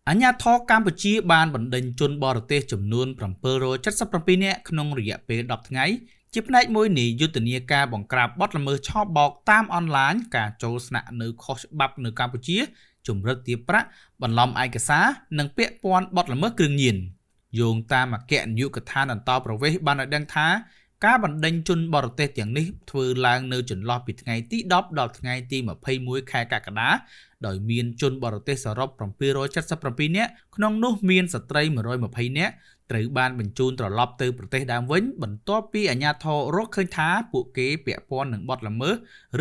អាជ្ញាធរកម្ពុជាបានបណ្តេញជនបរទេសចំនួន777នាក់ក្នុងរយៈពេល10ថ្ងៃជាផ្នែកមួយនៃយុទ្ធនាការបង្ក្រាបបទល្មើសឆបោកតាមអនឡាញការចូលស្នាក់នៅខុសច្បាប់នៅកម្ពុជាជំរិតទារប្រាក់បន្លំឯកសារនិងពាក់ព័ន្ធបទល្មើសគ្រឿងញៀនយោងតាមអគ្គនាយកដ្ឋានអន្តោប្រវេសន៍បានឲ្យដឹងថាការបណ្តេញជនបរទេសទាំងនេះធ្វើឡើងនៅចន្លោះពីថ្ងៃទី10ដល់ថ្ងៃទី21ខែកក្កដាដោយមានជនបរទេសសរុប777នាក់ក្នុងនោះមានស្ត្រី120នាក់ត្រូវបានបញ្ជូនត្រឡប់ទៅប្រទេសដើមវិញបន្ទាប់ពីអាជ្ញាធររកឃើញថាពួកគេពាក់ព័ន្ធនឹងបទល្មើស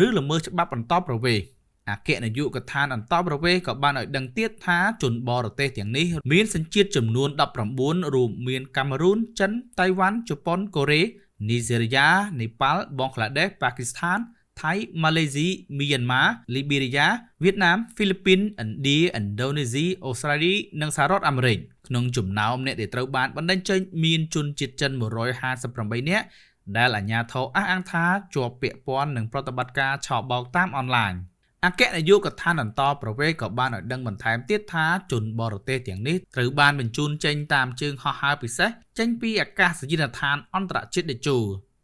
ឬល្មើសច្បាប់អន្តោប្រវេសន៍អគ្គនាយកដ្ឋានអន្តោប្រវេសន៍ក៏បានឲ្យដឹងទៀតថាជនបរទេសទាំងនេះមានសញ្ជាតិចំនួន19រួមមានកាមេរូនចិនតៃវ៉ាន់ជប៉ុនកូរ៉េនីហ្សេរីយ៉ានេប៉ាល់បង់ក្លាដេសប៉ាគីស្ថានថៃម៉ាឡេស៊ីមីយ៉ាន់ម៉ាលីបេរីយ៉ាវៀតណាមហ្វីលីពីនឥណ្ឌាឥណ្ឌូនេស៊ីអូស្ត្រាលីនិងសហរដ្ឋអាមេរិកក្នុងចំណោមអ្នកដែលត្រូវបានបណ្តេញចេញមានជនជាតិចិន158នាក់ដែលអាជ្ញាធរអះអាងថាជាប់ពាក់ព័ន្ធនឹងប្រតិបត្តិការឆបោកតាមអនឡាញអគ្គនាយកដ្ឋានអន្តោប្រវេសន៍ក៏បានឲ្យដឹងបន្ថែមទៀតថាជនបរទេសទាំងនេះត្រូវបានបញ្ជូនចេញតាមជើងហោះហើរពិសេសចេញពីអាកាសយានដ្ឋានអន្តរជាតិតេជោ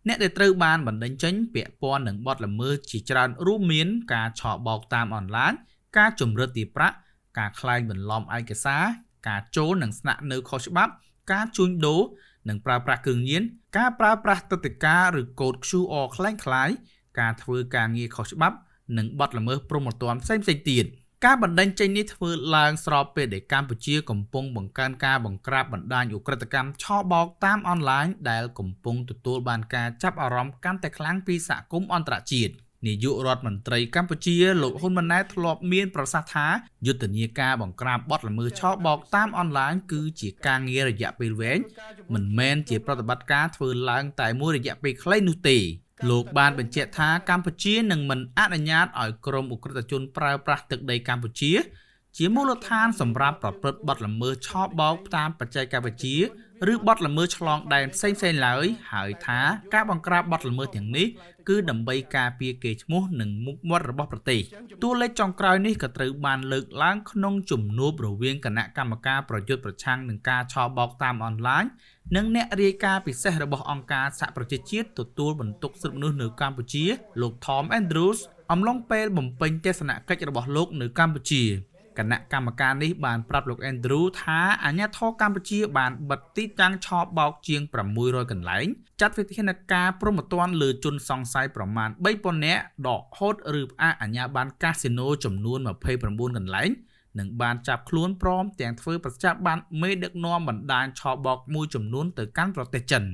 អ្នកដែលត្រូវបានបណ្តេញចេញពាក់ព័ន្ធនឹងបទល្មើសជាច្រើនរួមមានការឆបោកតាមអនឡាញការជំរិតទារប្រាក់ការក្លែងបន្លំឯកសារការចូលនិងស្នាក់នៅខុសច្បាប់ការជួញដូរនិងប្រើប្រាស់គ្រឿងញៀនការប្រើប្រាស់ទឹកតិកាឬកូដ QR ក្លែងៗការធ្វើការងារខុសច្បាប់និងបទល្មើសព្រហ្មទណ្ឌផ្សេងៗទៀតការបណ្តេញចេញនេះធ្វើឡើងស្របពេលដែលកម្ពុជាកំពុងបង្កើនការបង្ក្រាបបណ្ដាញឧក្រិដ្ឋកម្មឆបោកតាមអនឡាញដែលកំពុងទទួលបានការចាប់អារម្មណ៍កាន់តែខ្លាំងពីសហគមន៍អន្តរជាតិនាយករដ្ឋមន្ត្រីកម្ពុជាលោកហ៊ុនម៉ាណែតធ្លាប់មានប្រសាសន៍ថាយុទ្ធនាការបង្ក្រាបបទល្មើសឆបោកតាមអនឡាញគឺជាការងាររយៈពេលវែងមិនមែនជាប្រតិបត្តិការធ្វើឡើងតែមួយរយៈពេលខ្លីនោះទេលោកបានបញ្ជាក់ថាកម្ពុជានឹងមិនអនុញ្ញាតឲ្យក្រុមឧក្រិដ្ឋជនប្រើប្រាស់ទឹកដីកម្ពុជាជាមូលដ្ឋានសម្រាប់ប្រព្រឹត្តបទល្មើសឆបោកតាមបច្ចេកវិទ្យាឬបទល្មើសឆ្លងដែនផ្សេងៗឡើយហើយថាការបង្ក្រាបបទល្មើសទាំងនេះគឺដើម្បីការពារកេរ្តិ៍ឈ្មោះនិងមុខមាត់របស់ប្រទេសតួលេខចុងក្រោយនេះក៏ត្រូវបានលើកឡើងក្នុងជំនួបរវាងគណៈកម្មការប្រយុទ្ធប្រឆាំងនឹងការឆបោកតាមអនឡាញនិងអ្នករាយការណ៍ពិសេសរបស់អង្គការសហប្រជាជាតិទទួលបន្ទុកសិទ្ធិមនុស្សនៅកម្ពុជាលោក Tom Andrews អំឡុងពេលបំពេញទស្សនកិច្ចរបស់លោកនៅកម្ពុជាគណៈកម្មការនេះបានប្រាប់លោក Andrew ថាអាជ្ញាធរកម្ពុជាបានបិទទីតាំងឆបោកជាង600កន្លែងចាត់វិធានការព្រហ្មទណ្ឌលើជនសង្ស័យប្រមាណ3000នាក់ដកហូតឬផ្អាកអាជ្ញាប័ណ្ណកាស៊ីណូចំនួន29កន្លែងនិងបានចាប់ខ្លួនព្រមទាំងធ្វើប្រតិបត្តិមេដឹកនាំបណ្ដាញឆបោកមួយចំនួនទៅកាន់ប្រទេសចិន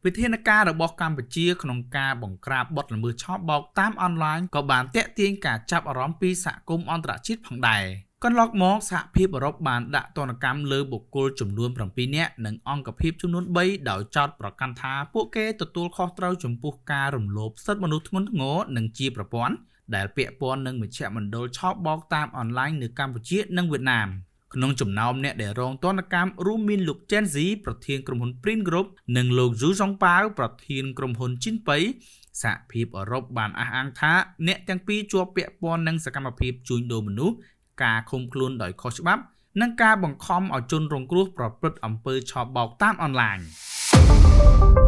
វិធានការរបស់កម្ពុជាក្នុងការបង្ក្រាបបទល្មើសឆបោកតាមអនឡាញក៏បានទាក់ទាញការចាប់អារម្មណ៍ពីសហគមន៍អន្តរជាតិផងដែរកន្លងមកសហភាពអឺរ៉ុបបានដាក់ទណ្ឌកម្មលើបុគ្គលចំនួន7នាក់និងអង្គភាពចំនួន3ដោយចោទប្រកាន់ថាពួកគេទទួលខុសត្រូវចំពោះការរំលោភសិទ្ធិមនុស្សធ្ងន់ធ្ងរនិងជាប្រព័ន្ធដែលពាក់ព័ន្ធនឹងមជ្ឈមណ្ឌលឆបោកតាមអនឡាញនៅកម្ពុជានិងវៀតណាមក្នុងចំណោមអ្នកដែលរងទណ្ឌកម្មរួមមានលោក Chen Zi ប្រធានក្រុមហ៊ុន Print Group និងលោក Zhu Zhongpao ប្រធានក្រុមហ៊ុន Jinpei សហភាពអឺរ៉ុបបានអះអាងថាអ្នកទាំងពីរជាប់ពាក់ព័ន្ធនឹងសកម្មភាពជួញដូរមនុស្សការឃុំខ្លួនដោយខុសច្បាប់និងការបង្ខំឲ្យជនរងគ្រោះប្រព្រឹត្តអំពើឆបោកតាមអនឡាញ។